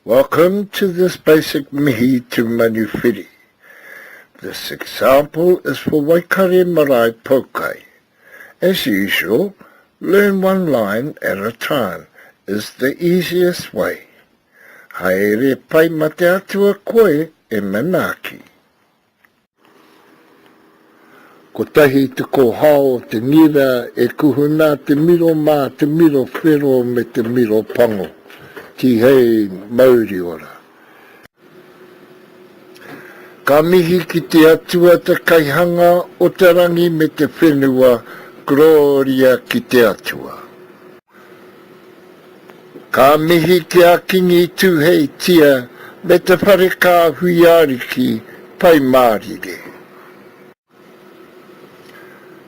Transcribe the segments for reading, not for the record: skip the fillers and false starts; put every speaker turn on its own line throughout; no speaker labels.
Welcome to this basic mihi to manuwhiri. This example is for Waikare Marae Poukai. As usual, learn one line at a time is the easiest way. Haere pai ma te Atua koe e manaaki. Kotahi te kōhao o te ngira e kuhuna te miro mā, te miro whero me te miro pango. Tihei mauri ora. Ka mihi ki te Atua te kaihanga o te rangi me te whenua, Groria ki te Atua. Ka mihi ki a Kingi Tuheitia me te whare kāhui ariki Pai Mārire.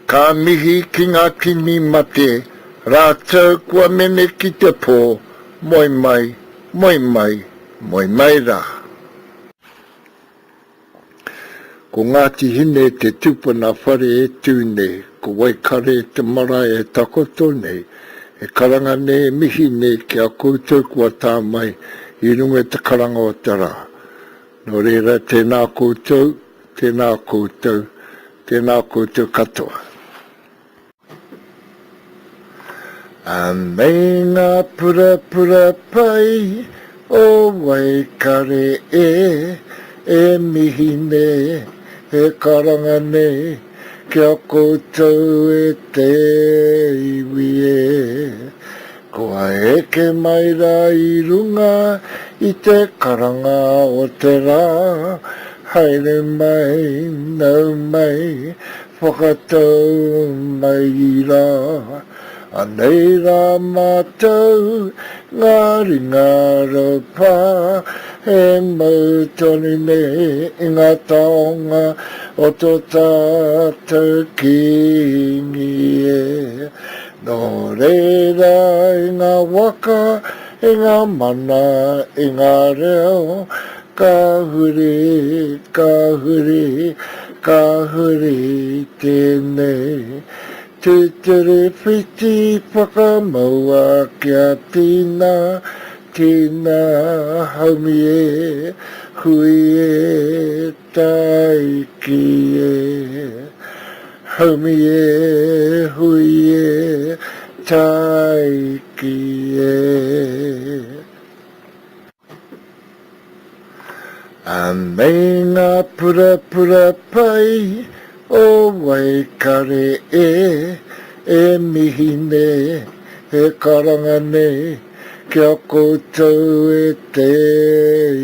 Ka mihi ki ngā kini mate rātou kua mene ki te pō, moe mai, moe mai, moe mai rā. Ko Ngāti Hine te tupuna whare e tū nei, ko Waikare te marae e takoto nei, e karanga nei e mihi nei ki a koutou kua tā mai i runga i te karanga o te rā. Nō reira, tēnā koutou, tēnā koutou, tēnā koutou katoa. Anei ngā purapura pai o Waikare e, e mihi nei, e karanga nei ki a koutou e te iwi e. Kua eke mai rā i runga i te karanga o te rā, haere mai, nau mai, Whakatau mai rā, anei rā mātou ngā ringa raupā e mau tonu nei i ngā taonga o tō tātou Kīngi e. Nō reira i ngā waka, i ngā mana, i ngā reo, Ka huri, ka huri, ka huri tēnei Tūturu whiti whakamaua kia tina, tina haumi e, hui e, tāiki e. Haumi e, hui e, tāiki e. Anei ngā purapura pai o Waikare e, e mihi nei, e karanga nei ki a koutou e te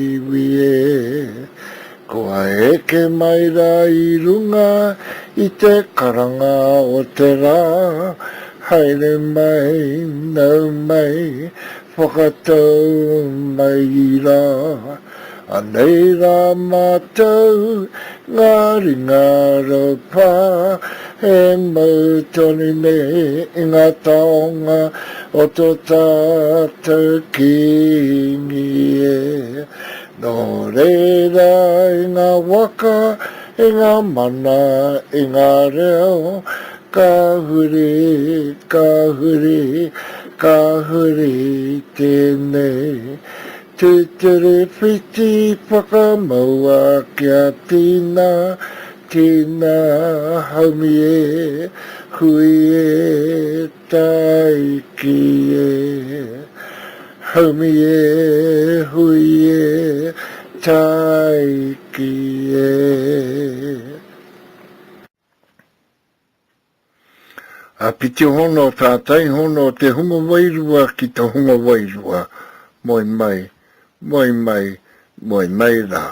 iwi e. Kua eke mai rā i runga i te karanga o te rā, haere mai, nau mai, Whakatau mai rā, anei rā mātou ngā ringa raupā e mau tonu nei i ngā taonga o tō tātou Kīngi e. Nō reira i ngā waka, i ngā mana, i ngā reo, Ka huri, ka huri, ka huri tēnei Tūturu whiti whakamaua kia tina, tina haumi e, hui e, tāiki e. Haumi e, hui e, tāiki e. Āpiti hono, tātai hono te hunga wairua ki te hunga wairua, moe mai, moe mai, moe mai rā.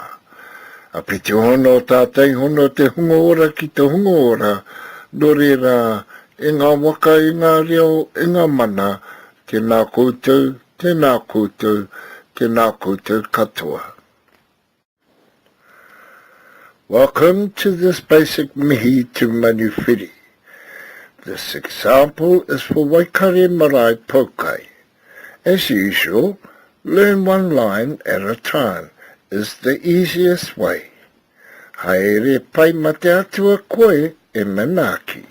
Āpiti hono, tātai hono te hunga ora ki te hunga ora, nō reira, e ngā waka, e ngā reo, e ngā mana, tēnā koutou, tēnā koutou, tēnā koutou katoa. Welcome to this basic mihi to manuwhiri. This example is for Waikare Marae Poukai. As usual, learn one line at a time is the easiest way. Haere pai ma te Atua koe e manaaki.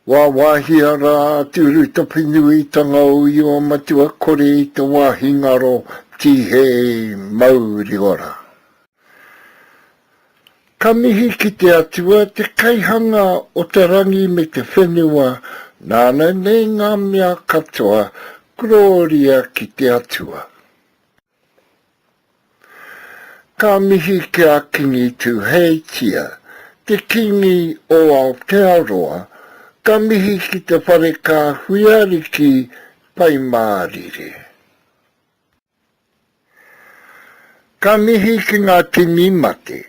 Wāwāhia rā te urutapinuitanga o Io Matua Kore i te wāhi ngaro, tīhei mauri ora. Ka mihi ki te Atua, te Kaihanga o te rangi me te whenua, nāna nei ngā mea katoa, korōria ki te Atua. Ka mihi ki a Kingi Tuheitia, te Kingi o Aotearoa, ka mihi ki te Whare Kāhui Ariki Pai Mārire. Ka mihi ki ngā tini mate,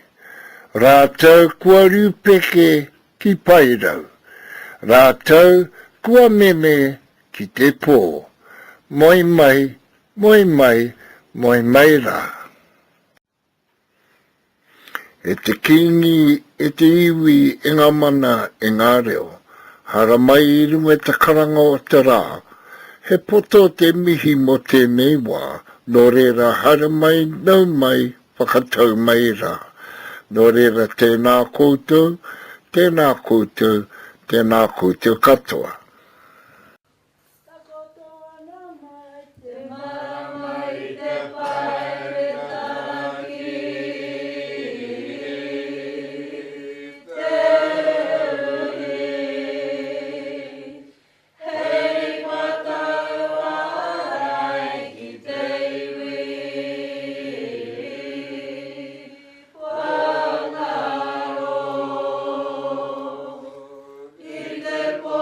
rātou kua rūpeke ki Paerau, rātou kua mene ki te pō. Moe mai, Moe mai, moe mai rā. E te Kīngi, e te iwi, e ngā mana, e ngā reo, haramai i runga i te karanga o te rā, he poto te mihi mō tēnei wā, nō reira haere mai, nau mai, whakatau mai rā. Nō reira tēnā koutou, tēnā koutou, tēnā koutou katoa.
Takoto ana mai te marama i te pae me tana ki te uhi. Hei matau ārai ki te iwi whakaro i te pō.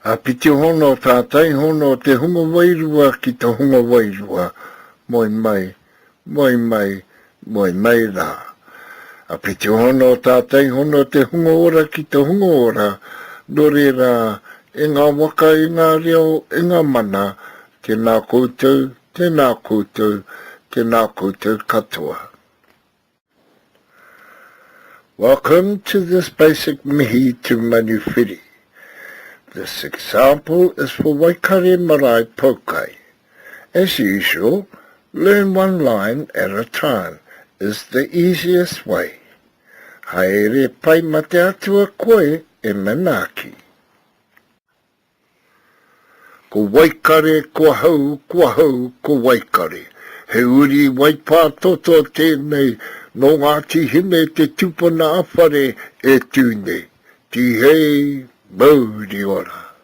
Āpiti hono, tātai hono te hunga wairua ki te hunga wairua, moe mai, moe mai, moe mai rā. Āpiti hono, tātai hono te hunga ora ki te hunga ora, nō reira, e ngā waka, e ngā reo, e ngā mana, tēnā koutou, tēnā koutou, tēnā koutou katoa. Welcome to this basic mihi to Manuwhiri. This example is for Waikare Marae Poukai. As usual, learn one line at a time is the easiest way. Haere pai ma te Atua koe e manaaki. Ko Waikare, ko ahau, ko ahau, ko Waikare. He uri Waipātoto tēnei nō Ngāti Hine te tupuna a whare e tū nei. Tihei mauri ora.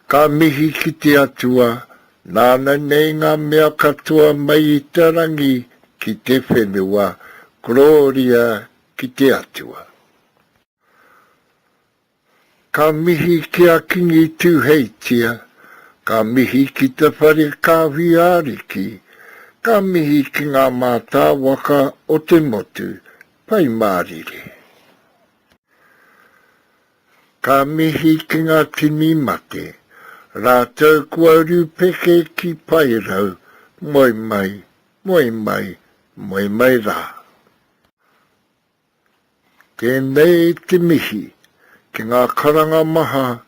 Ka mihi ki te Atua, nāna nei ngā mea katoa mai i te rangi ki te whenua, Kororia ki te Atua. Ka mihi ki a Kingi Tuheitia, ka mihi ki te whare kāhui ariki, ka mihi ki ngā mātāwaka o te motu, Pai Mārire. Ka mihi ki ngā tini mate, rātou kua rūpeke ki Paerau, moe mai, moe mai, moe mai rā. Tēnei te mihi ki ngā karanga maha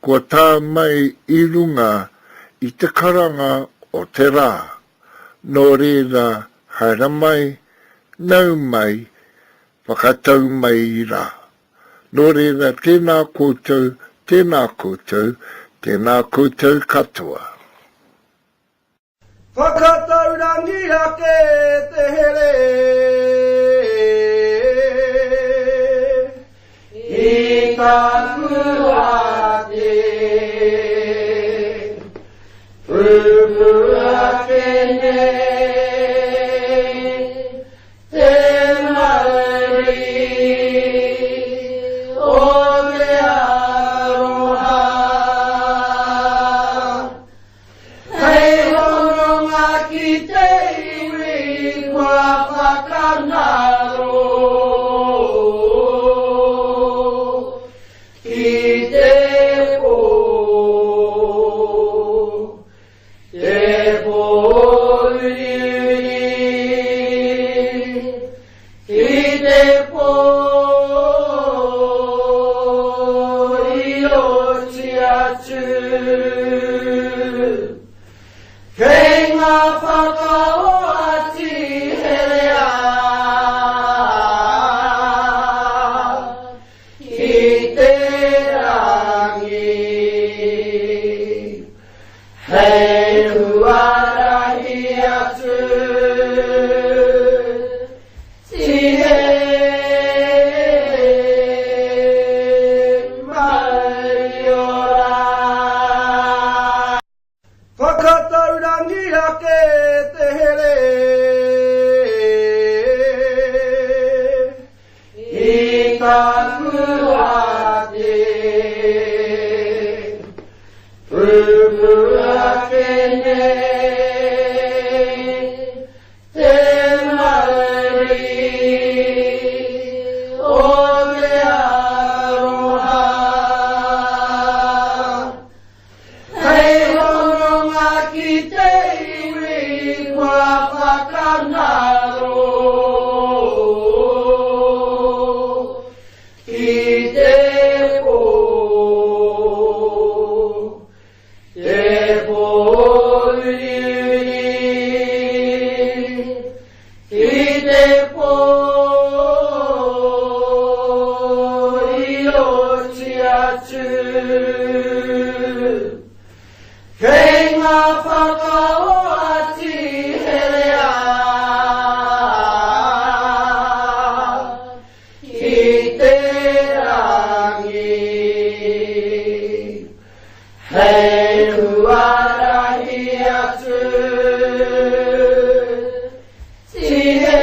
kua tae mai i runga i te karanga o te rā, nō reira haere mai, nau mai, whakatau mai rā. Nō reira tēnā koutou, tēnā koutou, tēnā koutou katoa.
Whakataurangi ake te here i taku ate. Pupū ake nei te mauri o te aroha. Hei hononga ki te iwi kua whakangaro ki te pō, te pō uriuri, ki te pō i oti atu. Kei ngā whakaoati herea ki te rangi, hei huarahi atu. Tihei mauri ora. Whakataurangi ake te here i taku ate. Pupū ake nei te mauri o te aroha. Hei hononga ki te iwi kua whakangaro ki te pō, te pō uriuri, ki te pō i oti atu. Kei ngā whakaoati herea ki te rangi, hei huarahi atu. Tihei.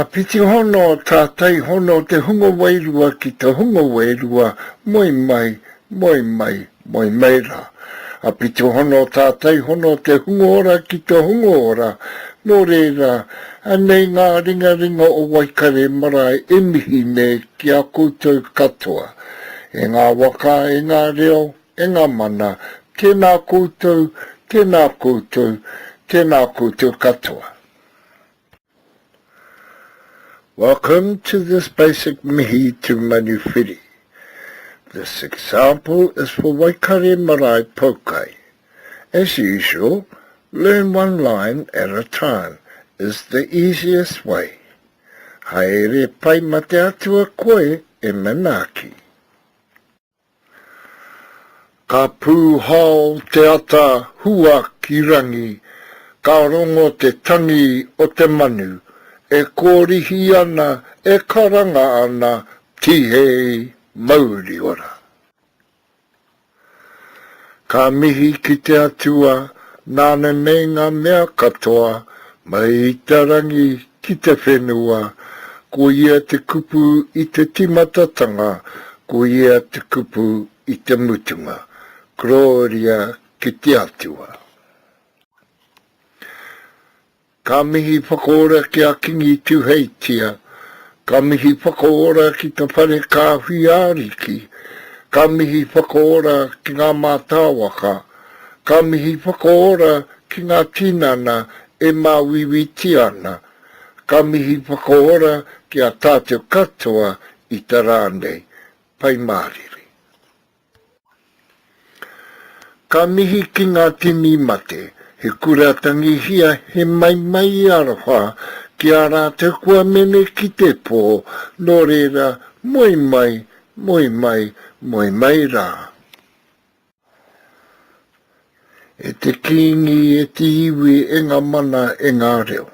Āpiti hono, tātai hono te hunga wairua ki te hunga wairua, moe mai, moe mai, moe mai rā. Āpiti hono, tātai hono te hunga ora ki te hunga ora, nō reira, anei ngā ringaringa o Waikare marae e mihi nei ki a koutou katoa. E ngā waka, e ngā reo, e ngā mana, tēnā koutou, tēnā koutou, tēnā koutou katoa. Welcome to this basic mihi to Manuwhiri. This example is for Waikare Marae Poukai. As usual, learn one line at a time is the easiest way. Haere pai ma te Atua koe e manaaki. Ka pūhao te ata hua ki rangi, ka rongo te tangi o te manu, e kōrihi ana, e karanga ana, Tihei mauri ora! Ka mihi ki te Atua, nāna nei ngā mea katoa, mai i te rangi ki te whenua, ko ia te kupu i te timatatanga, ko ia te kupu i te mutunga. Kororia ki te Atua. Ka mihi whakaora ki a Kingi Tuheitia, ka mihi whakaora ki te whare kāhui āriki, ka mihi whakaora ki ngā mātāwaka, ka mihi whakaora ki ngā tinana e māuiuitia ana, ka mihi whakaora ki a tātou katoa i te rā nei. Pai mārire. Ka mihi ki ngā tini mate, he kura tangihia, he maimai aroha ki a rātou kua mene ki te pō, nō reira, moe mai, moe mai, moe mai rā. E te Kīngi, e te iwi, e ngā mana, e ngā reo.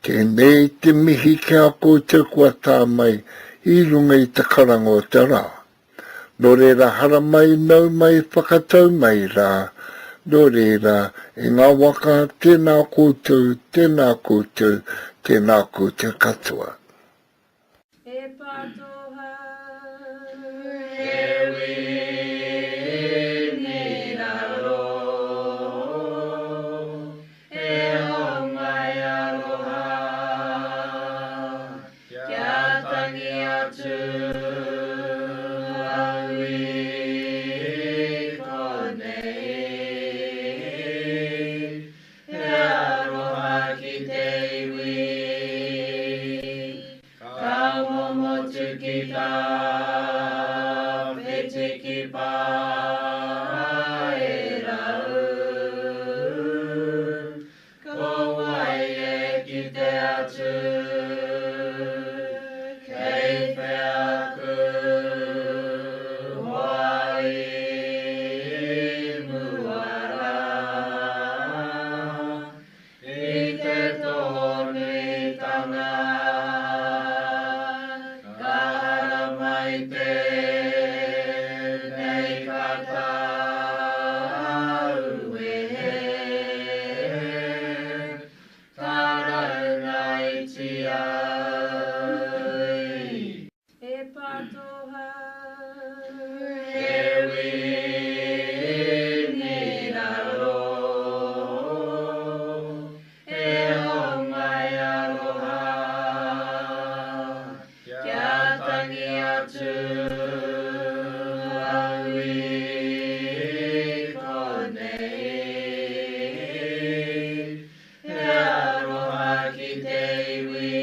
Tēnei te mihi ki a koutou kua tā mai i runga i te karanga o te rā. Nō reira haramai, nau mai, whakatau mai rā. Nō reira, e ngā waka, tēnā koutou, tēnā koutou, tēnā koutou katoa.
E pā tō hau, e wini raro, e homai aroha, kia tangi atu au i konei. He aroha ki te iwi. Ka momotu ki tā Whitiki Pā e rau. Ko wai e kite atu kei whea ku hoa i mua rā i te tōnuitanga ka haramai tēnei ka tāuwehe. Taraunaitia ui. E pā tō hau. E wini raro. E homai aroha. Kia tangi atu au i konei. He aroha ki te iwi.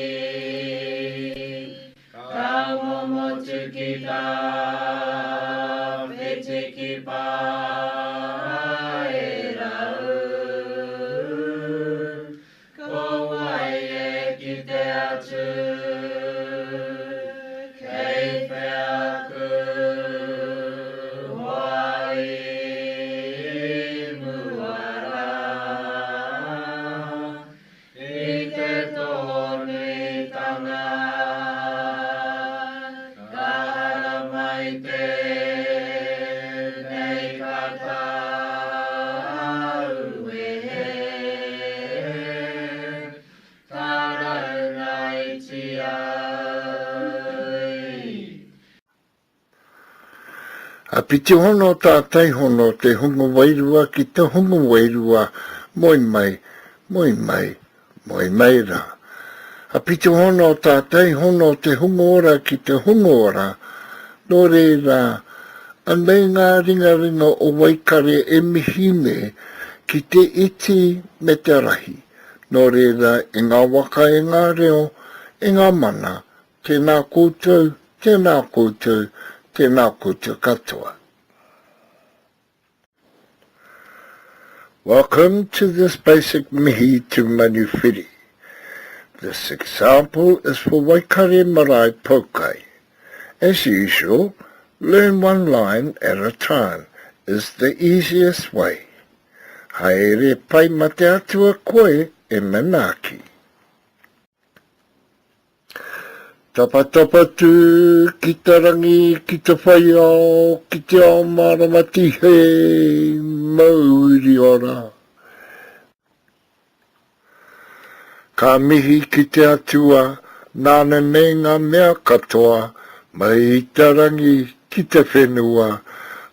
Ka momotu ki tā Whitiki Pā e rau. Ko wai e kite atu kei whea ku hoa i mua rā i te tōnuitanga ka haramai tēnei ka tāuwehe. Taraunaitia.
Āpiti hono tātai hono te hunga wairua ki te hunga wairua, moe mai, moe mai, moe mai rā. Āpiti hono tātai hono te hunga ora ki te hunga ora, nō reira, anei ngā ringaringa o Waikare e mihi nei ki te iti me te rahi, nō reira e ngā waka e ngā reo, e ngā mana, Tēnā koutou, tēnā koutou, tēnā koutou katoa. Welcome to this basic mihi to Manuwhiri. This example is for Waikare Marae Poukai. As usual, learn one line at a time is the easiest way. Haere pai ma te Atua koe e manaaki. Tapatapatū ki te rangi, ki te whai ao, ki te ao mārama tihei mauri ora. Ka mihi ki te Atua, nāna nei ngā mea katoa, mai i te rangi ki te whenua,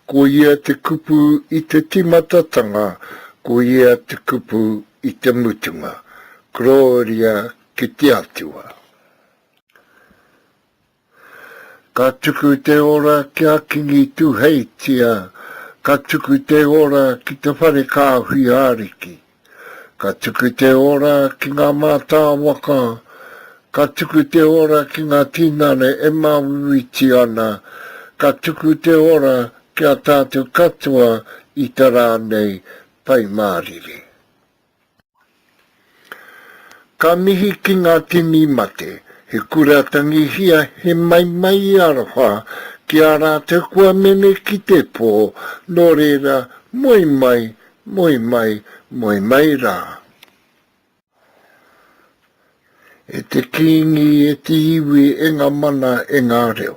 ko ia te kupu i te timatatanga, ko ia te kupu i te mutunga. Kororia ki te Atua. Ka tuku te ora ki a Kingi Tuheitia, ka tuku te ora ki te whare kāhui ariki, ka tuku te ora ki ngā mātāwaka, ka tuku te ora ki ngā tinana e māuiuitia ana, ka tuku te ora ki a tātou katoa i te rā nei, Pai Mārire. Ka mihi ki ngā tini mate, he kura tangihia, he maimai aroha ki a rātou kua mene ki te pō, nō reira, moe mai, moe mai, moe mai rā. E te Kīngi, e te iwi, e ngā mana, e ngā reo.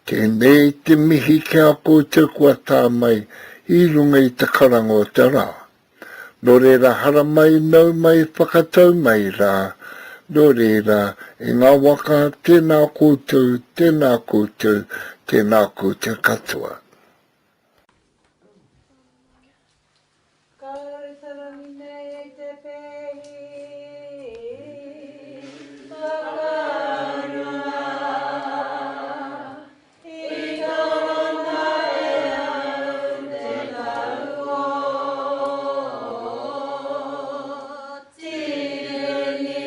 Tēnei te mihi ki a koutou kua tā mai i runga i te karanga o te rā. Nō reira haramai nau mai whakatau mai rā, nō reira e ngā waka tēnā koutou, tēnā koutou, tēnā koutou katoa.
Kau te rangi nei te pēhi whakarunga I torona e au te tau o Tireni.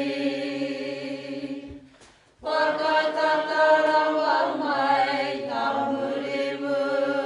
Whakatata rawa mai ka muri muri.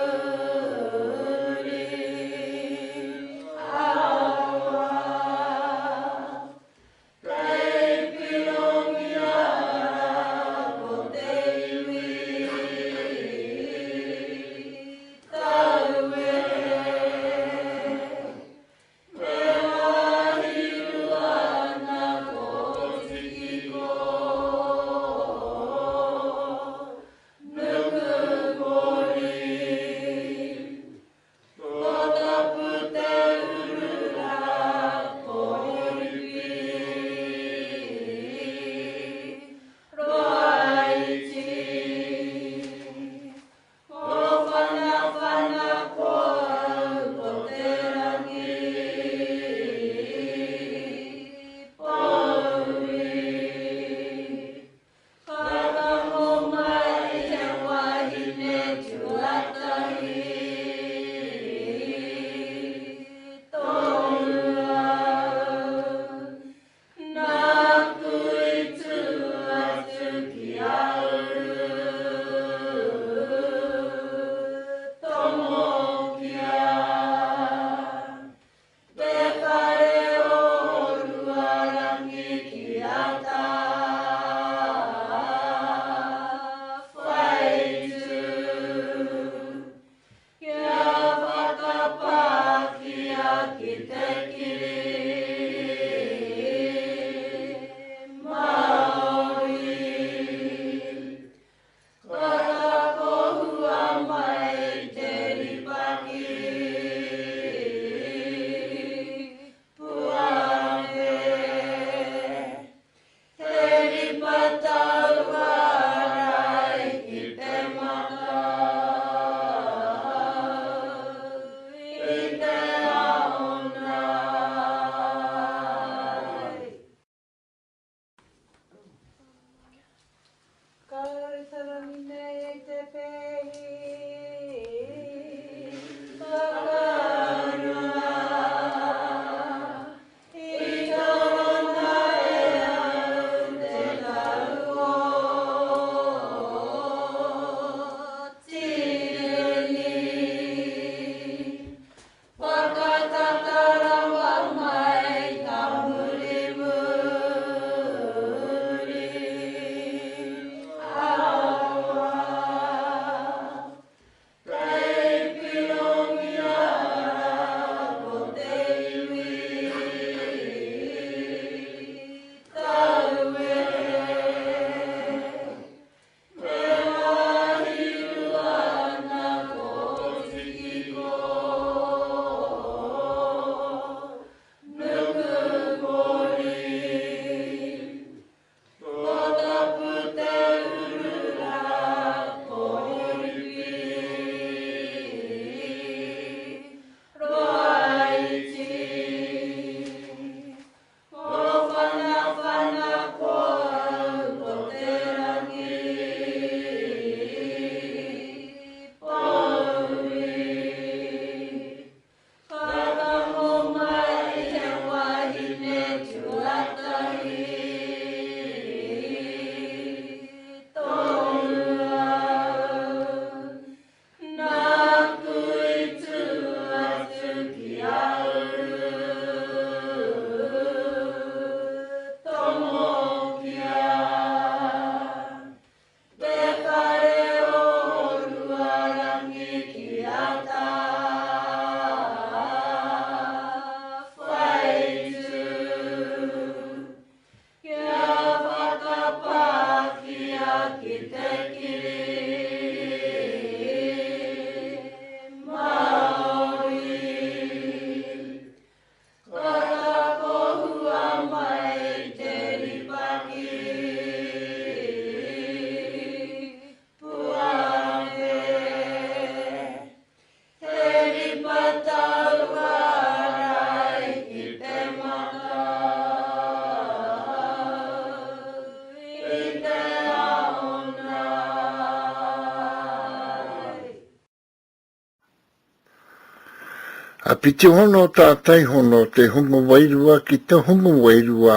Āpiti hono tātai hono te hunga wairua ki te hunga wairua,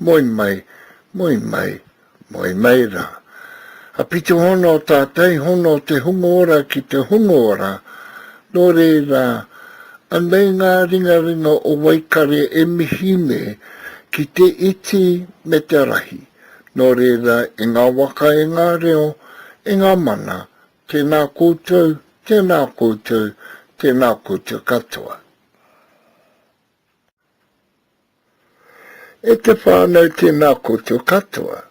moe mai, moe mai, moe mai rā. Āpiti hono tātai hono te hunga ora ki te hunga ora, nō reira, anei ngā ringaringa o Waikare e mihi nei ki te iti me te rahi, nō reira e ngā waka e ngā reo, e ngā mana, Tēnā koutou, tēnā koutou, tēnā koutou katoa. E te whānau tēnā koutou katoa.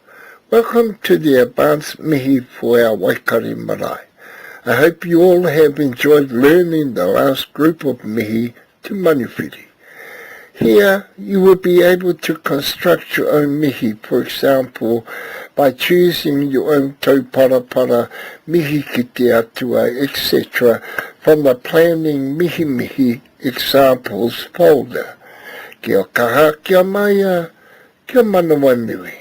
Welcome to the advance mihi for our Waikari marae. I hope you all have enjoyed learning the last group of mihi to manuwhiri. Here, you will be able to construct your own mihi, for example, by choosing your own tauparapara, mihi ki te atua, etc. from the Planning Mihimihi Examples folder. Kia kaha, kia maia, kia manawanui.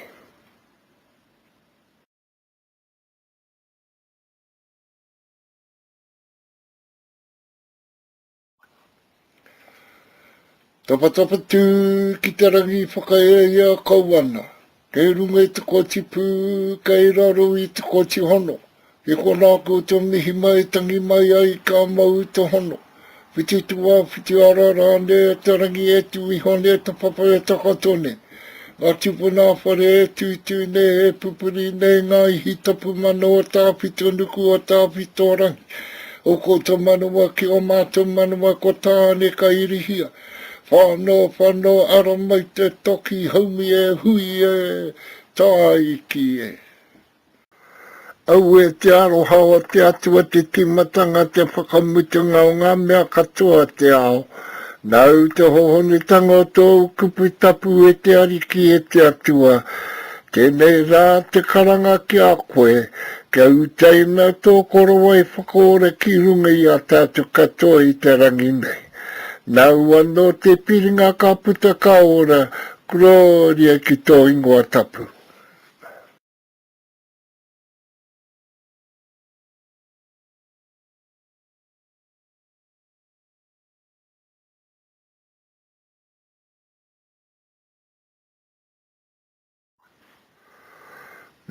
Tapatapa tū ki te rangi whakaeaea kau ana, kei runga i te koti pū, kei raro i te koti hono. I konā koutou mihi mai, tangi mai ai ka mau i te hono. Whiti tua, whiti ara rānei o te rangi e tū iho nei te papa e takoto nei. Ngā tūpuna whare e tūtū nei, e pupuri nei ngā ihi tapu mana o Tāwhito nuku o Tāwhito rangi. O koutou manawa ki o mātou manawa ko Tāne ka irihia. Whano, whano, ara mai te toki haumi e hui e, tāiki e. Aue te aroha o te Atua te timatanga te whakamutunga o ngā mea katoa te ao. Nāu te hohonutanga o tōu kupu tapu e te Ariki e te Atua. Tēnei rā te karanga ki a koe, kia utaina tō korowai whakaora ki runga i a tātou katoa i te rangi nei. Nāu anō te piringa ka puta ka ora, Gloria ki tō ingoa tapu.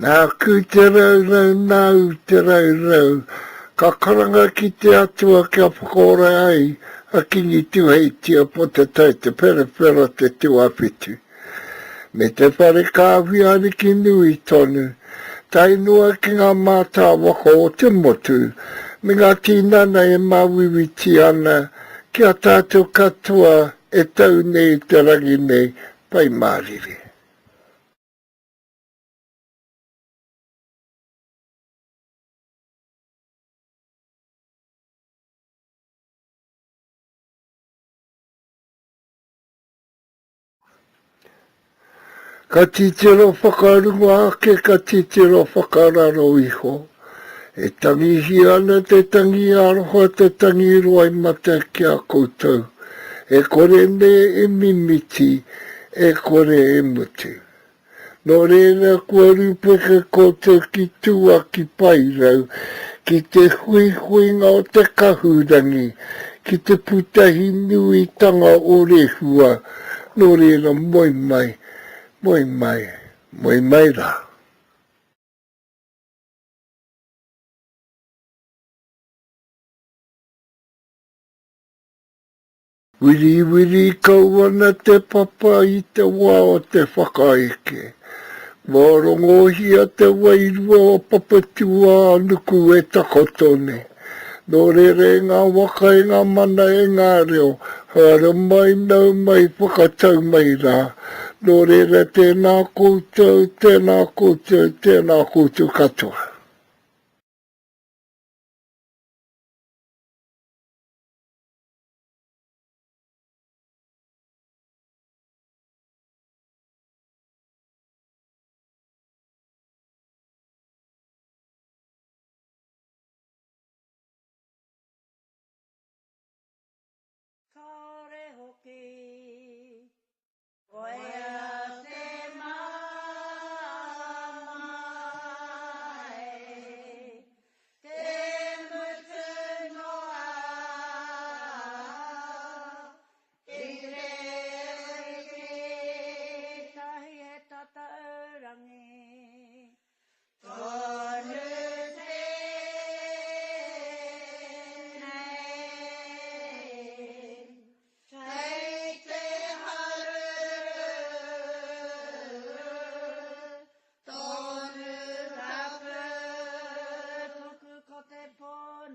Nāku te raurau, nāu te raurau, ka karanga ki te Atua kia whakaora ai a Kingi Tuheitia Potatau Te Wherowhero Te Tuawhitu. Me te whare kāhui ariki nui tonu, tae noa ki ngā mātāwaka o te motu, me ngā tīnana e māuiuitia ana ki a tātou katoa e tau nei i te rangi nei, Pai Mārire. Ka titiro whakarunga ake, ka titiro whakararo iho. E tangihia ana te tangi aroha, te tangi roimata ki a koutou. E kore nei e mimiti, e kore e mutu. Nō reira kua rūpeke koutou ki tua ki Paerau, ki te huihuinga o te kahurangi, ki te pūtahi nuitanga o Rehua, nō reira moe mai, moe mai, moe mai rā. Wiriwiri kau ana te papa i te wā o te whakaeke. Kua rongohia te wairua o Papatūānuku e takoto nei. Nō reira e ngā waka, e ngā mana, e ngā reo, haere mai, nau mai, whakatau mai rā. Nō reira tēnā koutou, tēnā koutou, tēnā koutou katoa.
Kāore hoki. Koia te marama e, te mutu noa.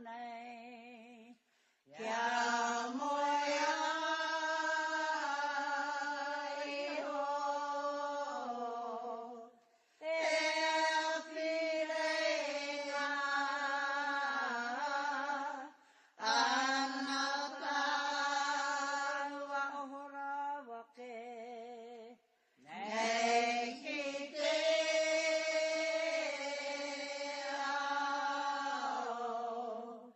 Nei. Kia moea iho te awhireinga ana tāua oho rawa ke nei ki te ao.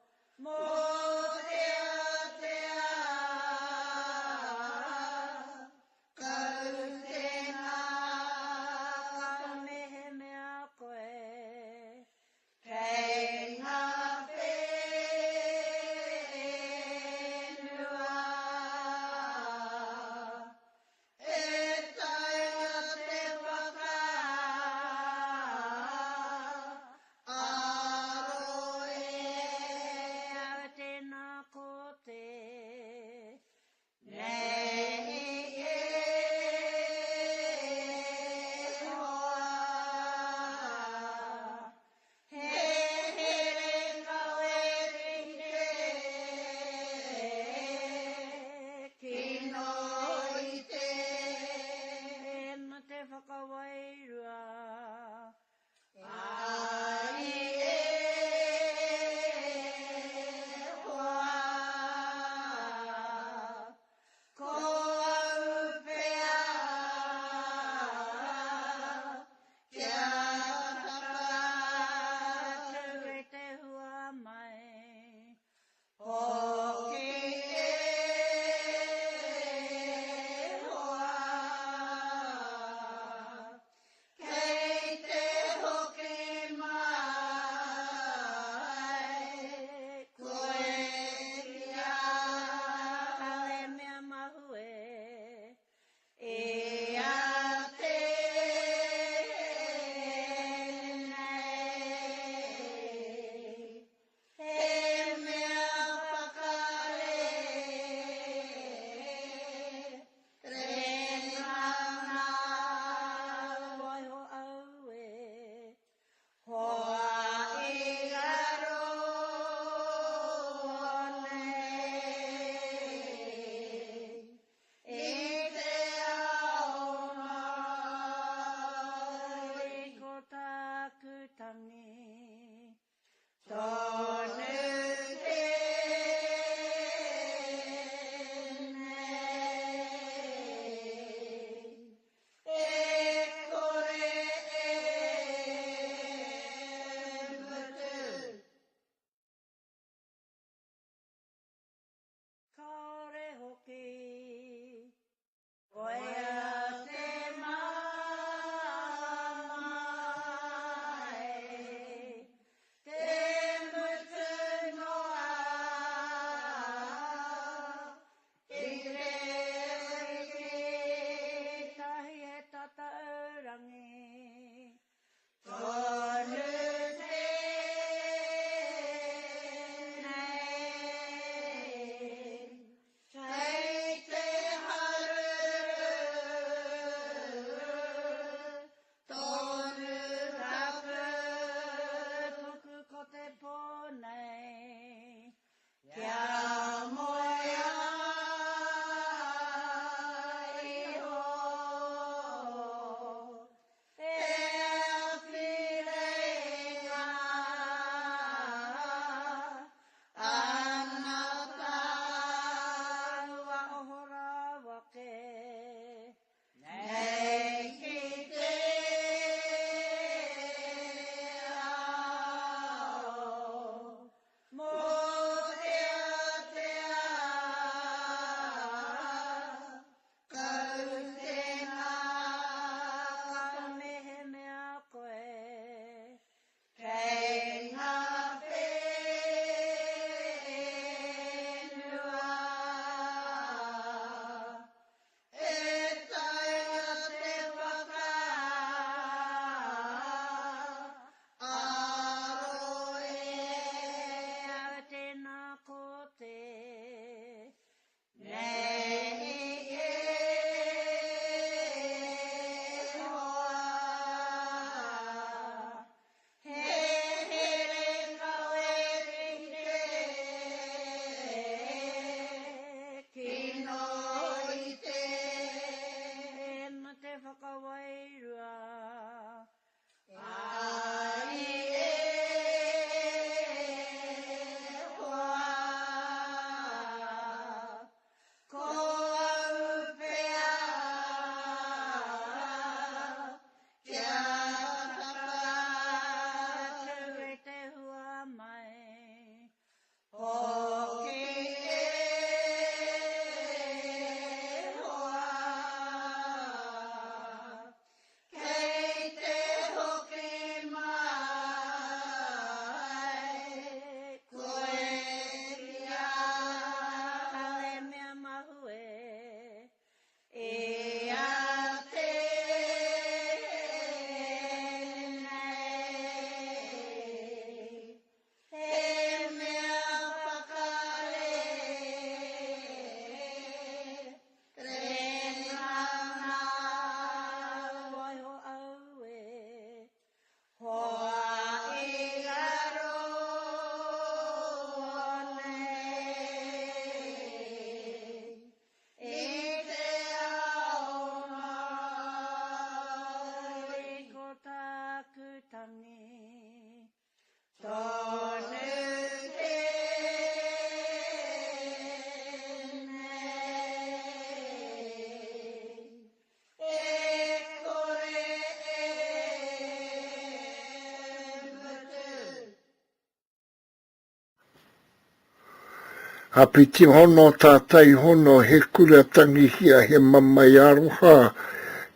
Apiti hono tātai hono he kura tangihia he mamae aroha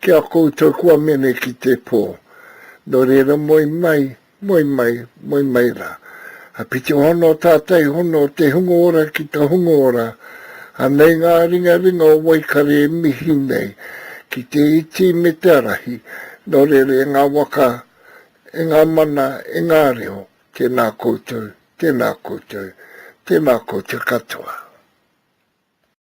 ki a koutou kua mene ki te pō. Nō reira moe mai, moe mai, moe mai rā. Apiti hono tātai hono te hunga ora ki te hunga ora. Anei ngā ringaringa o Waikare e mihi nei ki te iti me te arahi, nō reira e ngā waka, e ngā mana, e ngā reo, tēnā koutou, tēnā koutou, tēnā koutou katoa.